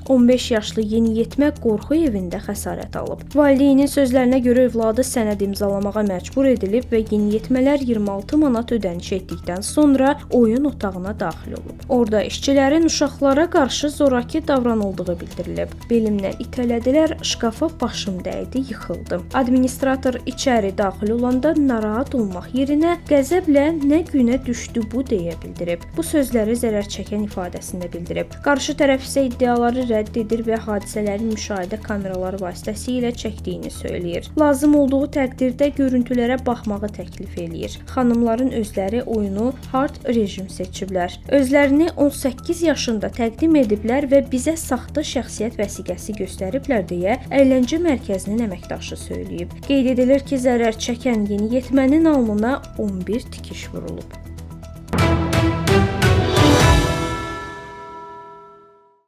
15 yaşlı yeniyetmə qorxu evində xəsarət alıb. Valideynin sözlərinə görə övladı sənəd imzalamağa məcbur edilib və yeniyetmələr 26 manat ödəniş etdikdən sonra oyun otağına daxil olub. Orada işçilərin uşaqlara qarşı zoraki davranıldığı bildirilib. Belimdən itələdilər, şkafa başım dəydi, yıxıldım. Administrator içəri daxil olanda narahat olmaq yerinə qəzəblə nə günə düşdü bu deyə bildirib. Bu sözləri zərər çəkən ifadəsində bildirib. Qarşı tərəf isə iddiaları rədd edir və hadisələrin müşahidə kameraları vasitəsilə çəkdiyini söyləyir. Lazım olduğu təqdirdə görüntülərə baxmağı təklif eləyir. Xanımların özləri oyunu hard rejim seçiblər. Özlərini 18 yaşında təqdim ediblər və bizə saxta şəxsiyyət vəsiqəsi göstəriblər deyə əyləncə mərkəzinin əməkdaşı söyləyib. Qeyd edilir ki, zərər çəkən yeniyetmənin alnına 11 tikiş vurulub.